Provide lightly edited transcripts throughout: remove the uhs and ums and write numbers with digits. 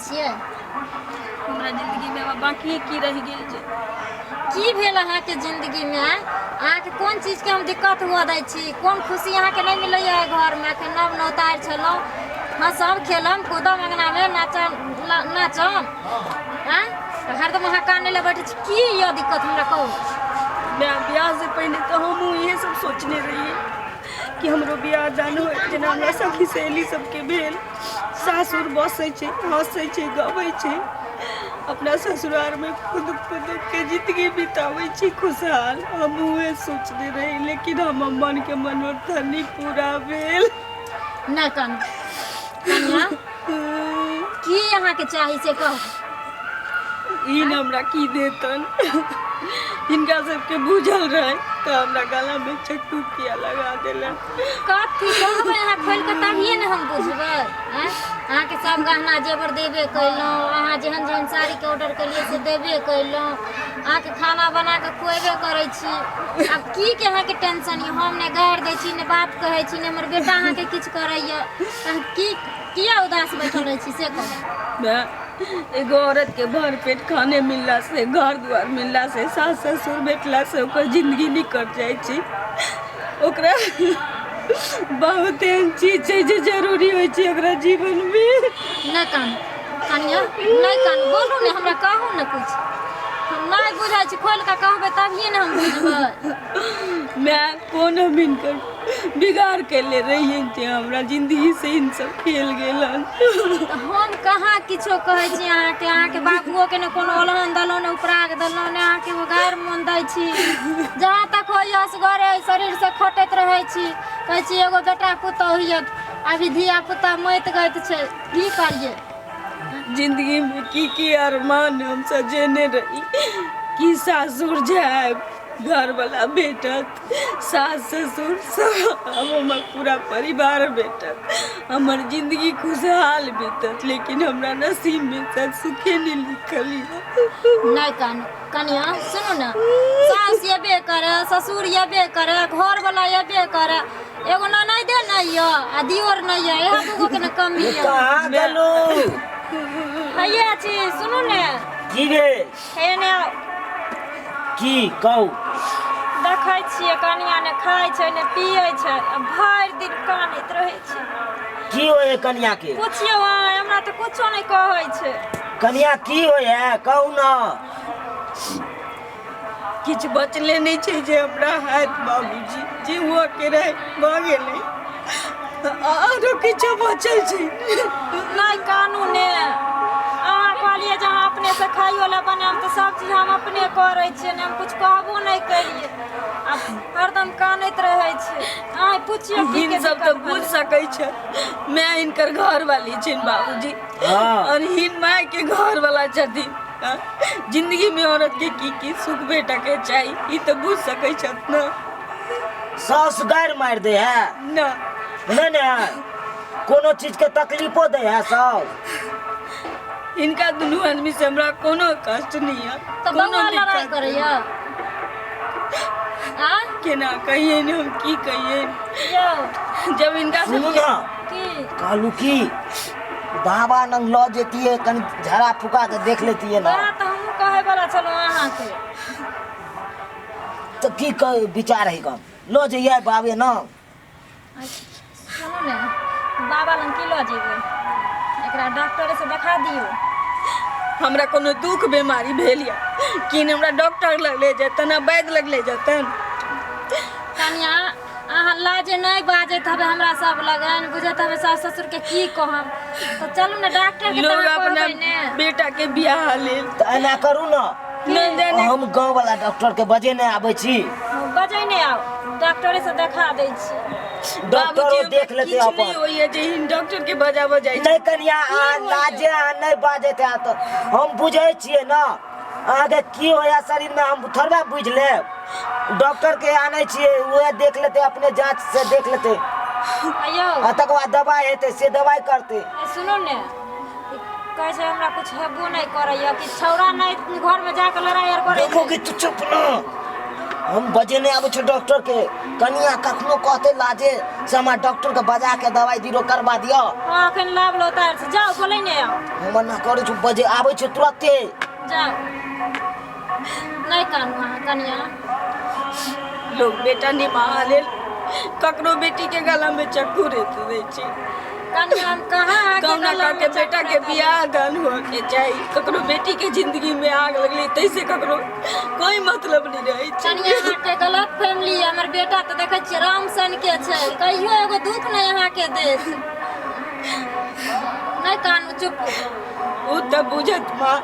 छियै? हमरा जिंदगीमे आब बाँकिए की रहि गेल जे की भेल अहाँके जिंदगीमे? आँय, अहाँके कोन चीजके हम दिक्कत हुअ दै छी? कोन खुशी अहाँके नहि मिलैए एहि घरमे? एखन नव नौतारि छलहुँ, हँसब खेलब कूदब अङ्गनामे नाचब नाचब, आँय, हरदम अहाँ कानै लए बैठै छी। की यऽ दिक्कत हमरा कहू? माय, बियाहसँ पहिने तऽ हमहूँ इएह सब सोचने रहियै कि हमरो बियाह दान होय, जेना हमरा सखी सहेली सबके भेल। सासुर बसै छै, हँसै छै, गबै छै, अपना ससुरालमे फुदुक फुदुकके जिंदगी बिताबै छै खुशहाल। हम उहे सोचने रही, लेकिन हमर मनके मनोरथ नहि पूरा भेल। नहि कानू कनिया, की अहाँके चाही से कहू। ई ने हमरा की देतन, हिनका सबके बुझल रहै तऽ हमरा गलामे चक्कू किया लगा देलन? कथी कहबै अहाँ खोलि कऽ तभिए ने हम बुझबै। आँय, अहाँके सब गहना जेवर देबे कयलहुँ, अहाँ जेहन जेहन साड़ीके ऑर्डर केलियै से देबे कयलहुँ, अहाँके खाना बना कऽ खुएबे करै छी। आब की के अहाँके टेंशन यऽ? हम ने गारि दै छी, ने बात कहै छी, ने हमर बेटा अहाँके किछु करैए, तऽ की किया उदास बैठल रहै छी से कहू। माय, एगो औरत के भर पेट खाने मिलला से, घर दुआर मिलला से, सास ससुर भेटला से ओकर जिंदगी नहीं कट जाइ छै। ओकरा बहुत एहन चीज छै जे जरूरी होइ छै ओकरा जीवन में। नहि कानू कनिया, नहि कानू, बोलू ने, हमरा कहू ने कुछ। हम नहि बुझै छी, खोलि कऽ कहबै तभिए ने हम बुझबै। माय, कोन हम हिनकर बिगाड़ केले रहियन जे हमरा जिंदगी से इन सब खेल गेलन? तऽ हम कहाँ किछो कहै छी अहाँके? अहाँके बाबुओके ने कोनो ओलहन देलहुँ, ने उपराग देलहुँ, ने अहाँके एगो गारि मोन दै छी। जहाँ तक होइए असगरे शरीरसँ खटैत रहै छी। कहै छी एगो बेटा पुतहु होइए, अभी धिया पुता मति गति छै, की करियै? जिंदगी में की की अरमान हम सजेने रही कि सासुर जायब, घर वाला भेटत, सास ससुर सब, हमर पूरा परिवार भेटत, हमर जिंदगी खुशहाल बीतत, लेकिन हमरा नसीब में शायद सुखे नहीं लिखल यऽ। नहि कानू कनिया, सुनू ने, सास एबे करे, ससुर एबे करे, घरवला एबे करे, एगो ननैदे नहि यऽ आ दियोर नहि यऽ, इएह दूगो के ने कमी यऽ। कहाँ गेलू? हैया छी, सुनू ने। की भेल? हे ने आउ। की कहू? देखै छियै कनिया ने खाइ छै ने पियै छै, आ भरि दिन कानैत रहै छै। की होय है कनिया के? पुछियौ अहाँ, हमरा तऽ कुछो नहि कहै छै। कनिया, की होय है, कहू न। किछु बचले नहि छै जे हमरा हैत बाबूजी, जे हुआ के रहै भऽ गेलै, आरो किछो बचल छै? नहि कानू ने। अहाँ कहलियै जे अहाँ अपनेसँ खाइयो लए बनायब, तऽ सब चीज हम अपने करै छियै ने, हम किछु कहबो नहि केलियै, आ हरदम कानैत रहै छै। अहाँ पुछियौ की हिन के सब तऽ दिक्कत बुझ भेलै। सकै छै। मैं हिनकर घर वाली छिन बाबूजी। हाँ। और हिन माय के घर वाला छथिन। हाँ? जिंदगी में औरत के की की सुख भेटऽ के चाही, ई तऽ बुझ सकै छथि ने। सास गारि मारि दे है? ना। नहि ने कोनो चीज के तकलीफो दे है सास? हिनका दुनू आदमी से हमरा कोनो कष्ट नहीं है। तऽ कोनो बौआ लड़ाई दिक्कत करैया आ? केना कहिए ने, हम की कहिए यौ जब हिनका सुनू सबके ने। की? कहलू की बाबा नंग लऽ जैतियै, कनि झाड़ा फुका के देख लेतियै ने। वएह तऽ हमहूँ कहै वला छलहुँ अहाँके। तऽ की कह विचार है कम, लऽ जइयै बाबे न? सुनू ने, बाबा लग की लऽ जेबै एकरा? डॉक्टरेसँ देखा दियौ। हमरा कोनो दुख बीमारी भेल यऽ कि ने हमरा डॉक्टर लग ले जेतन आ वैद्य लग ले जेतन? कनिया, अहाँ लाजे नहि बाजैत हबै हमरा सब लगन, बुझैत हबै सास ससुरके की कहब, तऽ चलू ने डॉक्टर के। लोग तऽ अहाँ अपना कहबै ने बेटा के बियाह लेल तऽ एना करू ने, न जाने हम गाँव वाला डॉक्टर के बजेने आबै छी। बजेने आउ, डॉक्टरे से देखा दै छी। डॉक्टरो बाबूजी, देख लेतै किछु नहि अपन। होइए जे हिन डॉक्टर के बजा बजाइ। नहि कनिया, अहाँ लाजे अहाँ नहि बाजैत हैत, हम बुझै छियै ने अहाँके की होया शरीरमे, हम थोड़बे बुझि लेब। डॉक्टर के आनै छियै, उहे देख लेतै, अपने जाँच से देख लेतै। अयौ। आ तकर बाद दबाइ हेतै, से दबाइ करतै। ए, सुनू ने, कहै छै हमरा कुछ हेबो नहि करैया कि छौड़ा नहि घरमे जाके लड़ाइ आर करै। देखो कि तू चुप न। हम बजेने आबै छै डॉक्टर के। कनिया कखनो कहते लाजे से हमरा डॉक्टर के बजा के दवाई बीरो करवा दिअ। हाँ, अखन लाभ लो उतार छै, जाउ बोलै ने आउ। हम मना करै छी, बजे आबै छै तुरते। जाउ, नहि कानू अहाँ कनिया। लोग बेटा निभा लेल ककरो बेटी के गला में चक्कू रेत दै छै। कनिया, हम कहाँ अहाँके कहुना गला कऽ के में बेटा के चक्कू बियाह दान हुअ के चाही। ककरो बेटी के जिंदगी में आग लगलै तैसे ककरो कोई मतलब नहीं रहै छै। कनिया, अहाँके गलत फैमिली है। हमर बेटा तऽ देखै छियै राम सन के छै, कहियो एगो दुख नहि अहाँके देत। नहि कानू, चुप। ओ तऽ बुझत माँ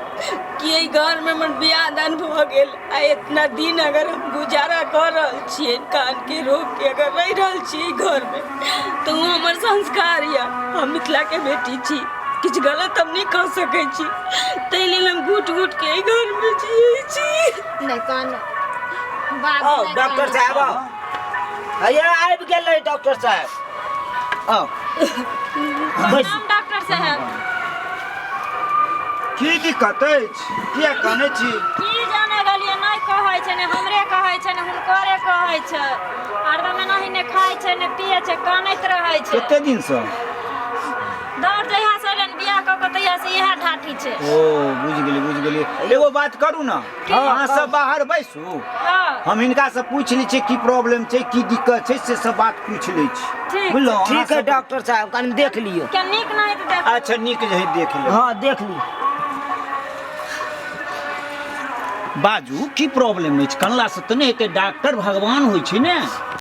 कि एहि घर में हमर बियाह दान भऽ गेल आ इतना दिन अगर हम गुजारा कऽ रहल छियै, कान के रोक के अगर रहि रहल छियै घर में, तऽ ओ हमर संस्कार यऽ। हम मिथिला के बेटी छी, किछु गलत हम नहि कऽ सकै छी, ताहि लेल हम घुट घुट के एहि घर में जियै छी। नहि कानू बाबू, आउ नहि डॉक्टर कानू। साहब, आउ। हैया आबि गेलै डॉक्टर साहब, आउ बैसू। प्रणाम डॉक्टर साहब। की दिक्कत अछि? किया कानै छी? की जाने गेलियै, नहि कहै छै, ने हमरे कहै छै ने हुनकरे कहै छै। हरदम एनाही ने खाइ छै ने पियै छै, कानैत रहै छै। कते दिनसँ? दौड़ जहिया से एलनि बियाह कऽ कऽ तहिया से इएह ढाठी छै। ओ, बुझि गेली, बुझि गेली। एगो बात करू ने, अहाँ सब बाहर बैसू। हँ। हम हिनका से पूछि लै छियै की प्रॉब्लम छै, की दिक्कत छै, से सब बात पूछि लै छी। ठीक। बुझलहुँ अहाँ ठीक है सब? डॉक्टर साहब, कनि देख लियौ। क्या नीक नहि तऽ देख। अच्छा, नीक जे देख लेब। हँ, देख लियौ। बाजू, की प्रॉब्लम अछि? कनलासँ तऽ नहि हेतै, डॉक्टर भगवान होइ छै ने।